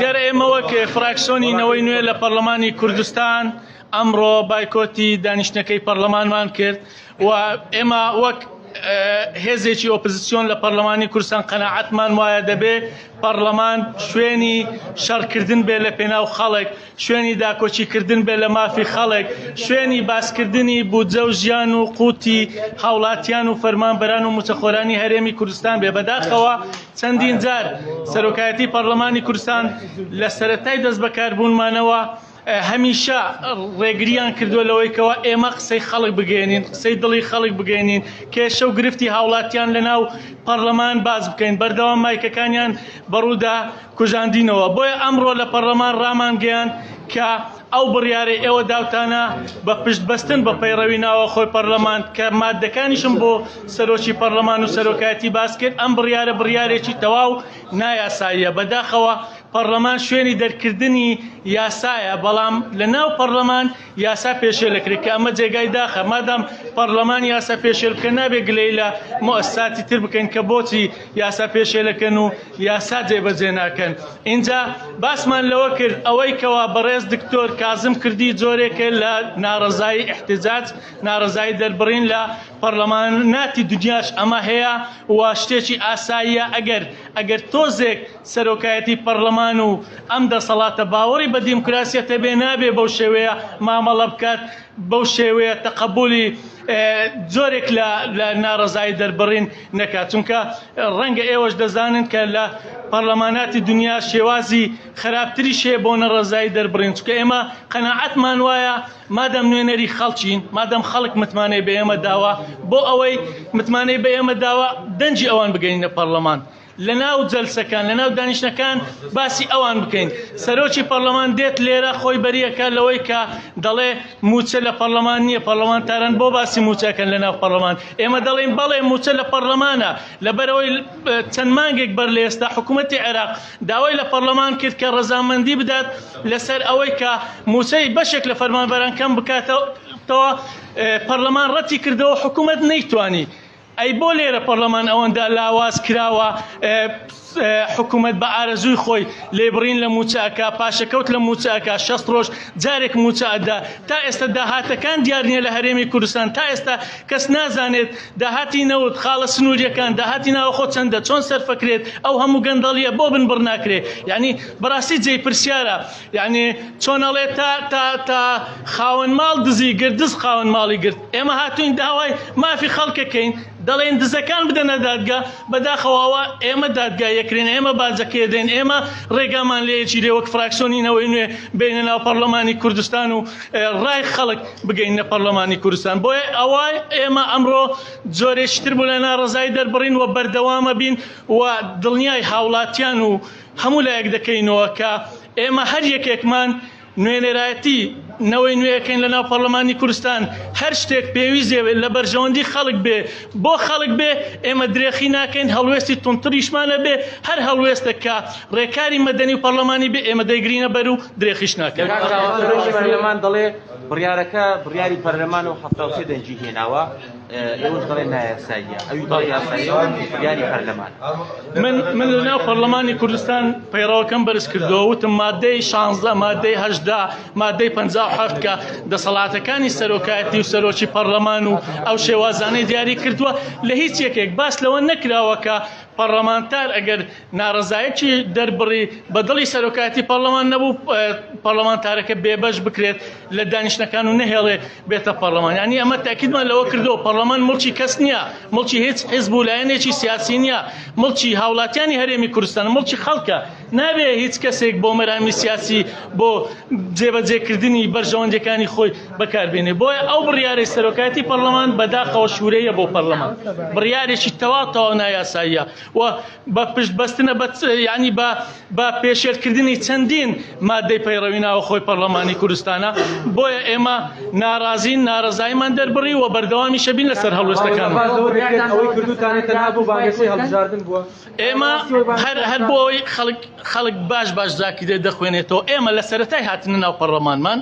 دیارە ئێمە وەک فراکسۆنی نەوەی نوێ لە پەرلەمانی کوردستان ئەمڕۆ بایکۆتی دانیشتنەکەی پەرلەمانمان کرد و ئێمە وەک هێزێکی ئۆپزسیۆن لە پەرلەمانی کوردستان قەناعەتمان وایە دەبێ پەرلەمان شوێنی شەڕکردن بێ لە پێناو خەڵک شوێنی داکۆکیکردن بێ لە مافی خەڵک، شوێنی باسکردنی بودجە و ژیان و قوتی هاوڵاتیان و فەرمانبەران و موچەخۆرانی هەرێمی کوردستان بێ. بەداخەوە چەندین جار سەرۆکایەتی پەڕلەمانی کوردستان لە سەرەتای دەستبەکاربوونمانەوە هەمیشە ڕێگریان کردووە لەوەی کەوا ئێمە قسەی خەڵک بگەێنین، قسەی دڵی خەڵک بگەێنین، کێشە و گرفتی هاوڵاتیان لەناو پەڕلەمان باس بکەین، بەردەوام مایکەکانیان بەڕوودا کوژاندینەوە، بۆیە ئەمڕۆ لە پەڕلەمان ڕامانگەیاند کە ئەو بڕیارەی ئێوە داوتانە بە پشت بەستن بە پەیڕەوی ناوەخۆی پەڕلەمان کە ماددەکانیشم بۆ سەرۆکی پەڕلەمان و سەرۆکایەتی باس کرد، ئەم بڕیارە بڕیارێکی تەواو نایاساییە، بەداخەوە پەڕلەمان شوێنی دەرکردنی یاسایە، بەڵام لە ناو پەڕلەمان یاسا پێشێل ئەکرێت کە ئەمە جێگای داخە، مادام پەڕلەمان یاسا پێشێل بکە نابێت گلەیی لە موئەسساتی تر بکەین کە بۆچی یاسا پێشێل ئەکەن و یاسا جێبەجێ ناکەن. ئینجا باسمان لەوە کرد ئەوەی کەوا بەڕێز دکتۆر کازم کردی جۆرێکە لە ناڕەزایی ئیحتجاج، ناڕەزایی دەربڕین لە پەڕلەماناتی دنیاش ئەمە هەیە و شتێکی ئاساییە ئەگەر ئەگەر تۆزێک سەرۆکایەتی پەڕلەمان و ئەم دەسەڵاتە باوەڕی بە دیموکراسیەت هەبێ نابێ بەو شێوەیە مامەڵە بکات بەو شێوەیە تەقەبولی جۆرێک لە لە ناڕەزایی دەربڕین نەکات چونکە ڕەنگە ئێوەش دەزانن کە لە پەرلەماناتی دنیا شێوازی خراپتریش هەیە بۆ نەڕەزایی دەربڕین چونکە ئێمە قەناعەتمان وایە مادام نوێنەری خەڵکین مادام خەڵک متمانەی بە ئێمە داوە بۆ ئەوەی متمانەی بە ئێمە داوە دەنگی ئەوان بگەینە پەرلەمان لەناو جەلسەکان، لەناو دانیشتنەکان باسی ئەوان بکەین. سەرۆکی پەڕلەمان دێت لێرە خۆی بەریەکە لەوەی کە دەڵێ مووچە لە پەڕلەمان نییە، پەڕلەمانتاران بۆ باسی مووچە ئەکەن لەناو پەڕلەمان؟ ئێمە دەڵێین بەڵێ مووچە لە پەڕلەمانە، لەبەرئەوەی چەند مانگێک بەر لە ئێستا حکوومەتی عێراق داوای لە پەڕلەمان کرد کە ڕەزامەندی بدات لەسەر ئەوەی کە مووچەی بەشێک لە فەرمانبەران کەم بکاتەوە، پەڕلەمان ڕەتی کردەوە، حکوومەت نەیتوانی. ئەی بۆ لێرە پەڕلەمان ئەوەندە لاواز کراوە حکومەت بە ئارەزووی خۆی لێبڕین لە مووچە ئەکا پاشەکەوت لە مووچە ئەکا 60 ڕۆژ جارێک مووچە ئەدا تا ئێستا داهاتەکان دیار نییە لە هەرێمی کوردستان تا ئێستا کەس نازانێت داهاتی نەوت خاڵە سنووریەکان داهاتی ناوەخۆ چەندە چۆن سەرفەکرێت ئەو هەموو گەندەڵیە بۆ بنبڕ ناکرێ یعنی بەڕاستی جێی پرسیارە یعنی چۆن ئەڵێ تا تا تا خاوەن ماڵ دزی گرت دز خاوەن ماڵی گرت ئێمە هاتوین داوای مافی خەڵکەکەین دەڵێن دزەکان بدەنە دادگا بەداخەوە ئەوە ئێمە دادگا یەکرێن ئێمە باجەکەی دەین ئێمە ڕێگامان لێیەکی لێ وەک فراکسۆنی نەوەی نوێ بینە ناو پەرلەمانی کوردستان و ڕای خەڵک بگەینە پەرلەمانی کوردستان بۆیە ئەوە ئێمە ئەمڕۆ جۆرێکی تر بوو لە ناڕەزایی دەربڕین و بەردەوامە بین و دڵنیای هاوڵاتیان و هەموو لایەک دەکەینەوە کە ئێمە هەر یەکێکمان نوێنەرایەتی نەوەی نوێ ئەکەین لە ناو پەرلەمانی کوردستان هەر شتێک پێویست بێ لە بەرژەوەندی خەڵک بێ بۆ خەڵک بێ ئێمە درێخی ناکەین هەڵوێستی توندتریشمان هەبێ هەر هەڵوێستێک کە ڕێکاری مەدەنی و پەرلەمانی بێ ئێمە دەیگرینە بەر و درێخیش ناکەین. کاک کاوە سەرۆکی پەرلەمان دەڵێ بڕیارەکە بڕیاری پەرلەمانە و 73 دەنگی هێناوە ئێوەش دەڵێن نایاساییە ئەوی دەڵێ یاساییە و بڕیاری پەرلەمانە. من من لە ناو پەرلەمانی کوردستان پەیڕەوەکەم بەرز کردەوە وتم مادەی 16 مادەی 18 مادەی 57 کە دەسەڵاتەکانی سەرۆکایەتی و سەرۆکی پەرلەمان و ئەو شێوازانەی دیاری کردووە لە هیچ یەکێک باس لەوە نەکراوە کە پەرلەمانتار ئەگەر ناڕەزایەکی دەربڕی بە دڵی سەرۆکایەتی پەرلەمان نەبوو پەرلەمانتارەکە بێبەش بکرێت لە دانیشتنەکان و نەهێڵێ بێتە پەرلەمان یعنی ئەمە تاکیدمان لەوە کردەوە پەرلەمان مڵکی کەس نییە مڵکی هیچ حزب و لایەنێکی سیاسی نییە مڵکی هاوڵاتیانی هەرێمی کوردستان مڵکی خەڵکە نابێ هیچ کەسێک بۆ مەرامی سیاسی بۆ جێبەجێکردنی بەرژەوەندیەکانی خۆی بەکاربێنێ بۆیە ئەو بڕیارەی سەرۆکایەتی پەرلەمان بەداخەوە شورەیە بۆ پەرلەمان بڕیارێکی تەواو تەواو نایاساییە و بە پشت بەستنە بە یانی بە بە پێشێلکردنی چەندین مادەی پەیڕەوی ناوەخۆی پەرلەمانی کوردستانە بۆیە ئێمە ناڕازین ناڕەزاییمان دەربڕی و بەردەوامیشە بین لەسەر هەڵوێستەکانمان. باس لەوە دەکرێت ئەوەی کردووتانە تەنها بۆ بانگەشەی هەڵبژاردن بووە؟ ئێمە هەر هەر بۆ ئەوەی خەڵک خەڵک باش باش زاکیرە دەخوێنێتەوە ئێمە لە سەرەتای هاتنە ناو پەرلەمانمان.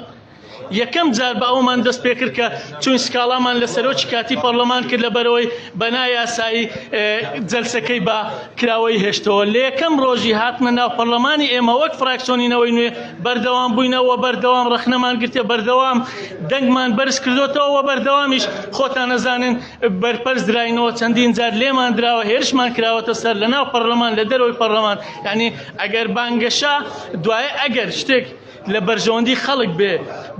یەکەم جار بە ئەومان دەست پێکرد کە چوین سکاڵامان لە سەرۆکی کاتی پەرلەمان کرد لە بەرەوەی بە نایاسایی جەلسەکەی بە کراوەی هێشتەوە. لە یەکەم ڕۆژی هاتنە ناو پەرلەمانی ئێمە وەک فراکسیۆنی نەوەی نوێ بەردەوام بووینەوە، بەردەوام ڕەخنەمان گرتێ، بەردەوام دەنگمان بەرز کردۆتەوە و بەردەوامیش خۆتان ئەزانن بەرپەرچ دراینەوە، چەندین جار لێمان دراوە، هێرشمان کراوەتە سەر لە ناو پەرلەمان، لە دەرەوەی پەرلەمان. یانی ئەگەر بانگەشە دوایە ئەگەر شتێک لە بەرژەوەندی خەڵک بێ،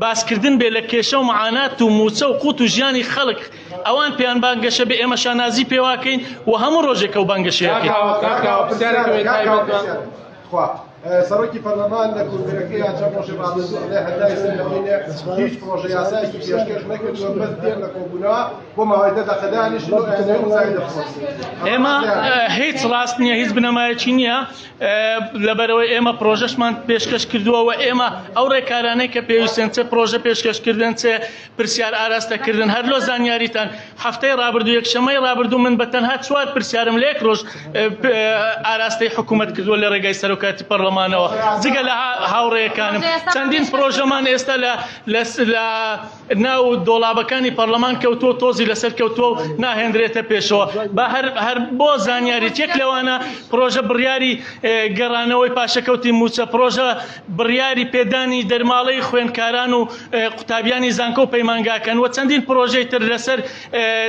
باسکردن بێ لە کێشە و معانات و مووچە و قوت و ژیانی خەڵک، ئەوان پێیان بانگەشە بێ، ئێمە شانازی پێواکەین و هەموو ڕۆژێک ئەو بانگەشەیەکەین. تخوا سەرۆکی پەرلەمان لە کۆنگرەکەیا چەند ڕۆژی ڕابردوو ئەڵێ هەتا ئێستا لەوەینە هیچ پڕۆژە یاسایەکی پێشکەش نەکردووە بەس دێن لە کۆبوونەوە بۆ ماوەی دە دەقە دانیشن و ئەیانەوێ مزایدە بفرۆشن. ئێمە هیچ ڕاست نییە، هیچ بنەمایەکی نییە، لەبەرئەوەی ئێمە پڕۆژەشمان پێشکەش کردووە و ئێمە ئەو ڕێکارانەی کە پێویستن چ پڕۆژە پێشکەشکردن چ پرسیار ئاراستەکردن هەر لۆ زانیاریتان هەفتەی ڕابردوو یەکشەمەی ڕابردوو من بە تەنها چوار پرسیارم لە یەک ڕۆژ ئاراستەی حکوومەت کردووە لە ڕێگای سەرۆکاتی پەرلەمانەوە جگە لە هاوڕێیەکانم چەندین پرۆژەمان ئێستا لە لە ناو دۆڵابەکانی پەرلەمان کەوتووە تۆزی لەسەر کەوتووە و ناهێنرێتە پێشەوە بە هەر هەر بۆ زانیاری یەک لەوانە پرۆژە بڕیاری گەڕانەوەی پاشەکەوتی مووچە پرۆژە بڕیاری پێدانی دەرماڵەی خوێندکاران و قوتابیانی زانکۆ و پەیمانگاکان و چەندین پرۆژەی تر لەسەر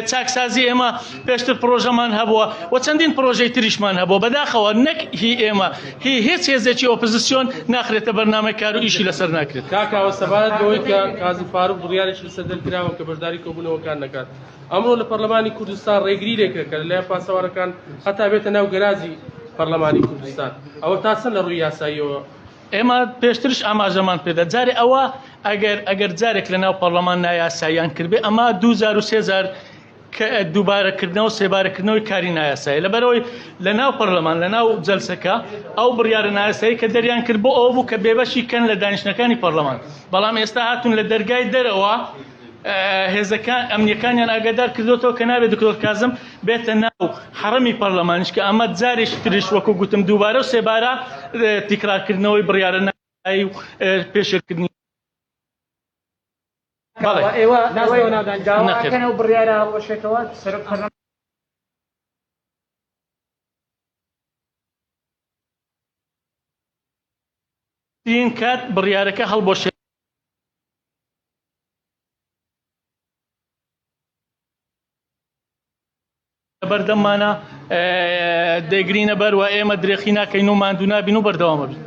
چاکسازی ئێمە پێشتر پرۆژەمان هەبووە و چەندین پرۆژەی تریشمان هەبووە بەداخەوە نەک هی ئێمە هی هیچ هێزێکی ئۆپزسیۆن ناخرێتە بەرنامەی کار و ئیشی لەسەر ناکرێت. کاک کاوە سەبارەت بەوەی کە قازی فاروق بڕیارێکی لەسەر دەرکراوە کە بەشداری کۆبوونەوەکان نەکات ئەمڕۆ لە پەرلەمانی کوردستان ڕێگری لێکرا کە لەلایەن پاسەوانەکان هەتا بێتە ناو گەراجی پەرلەمانی کوردستان ئەوە تا چەند لە ڕووی یاساییەوە ئێمە پێشترش ئاماژەمان پێدا جارێ ئەوە ئەگەر ئەگەر جارێک لە ناو پەرلەمان نایاساییان کردبێ ئەمە دوو جار و سێ جار کە دووبارەکردنەوە سێبارەکردنەوەی کاری نایاسایی لەبەرەوەی لە ناو پەرلەمان لە ناو جەلسەکە ئەو بڕیارە نایاسایی کە دەریان کرد بۆ ئەوە بوو کە بێبەشی کەن لە دانیشتنەکانی پەرلەمان بەڵام ئێستا هاتوون لە دەرگای دەرەوە هێزەکان ئەمنیەکانیان ئاگادار کردوێتەوە کە نابێت دکتۆر کازم بێتە ناو حەڕەمی پەرلەمانیش کە ئەمە جارێکی تریش وەکو گوتم دووبارە و سێبارە تیکرارکردنەوەی بڕیارە نایاسایی و پێشێلکردنی بەڵێ ئێوە ناودان ئەو بڕیارە هەڵوەشێتەوە سەرۆک پەرلەمان کات بڕیارەکە هەڵبۆشێت. بەردەممانە دەیگرینە بەر و ئێمە درێخی ناکەین و ماندوو نابین و بەردەوامە بین.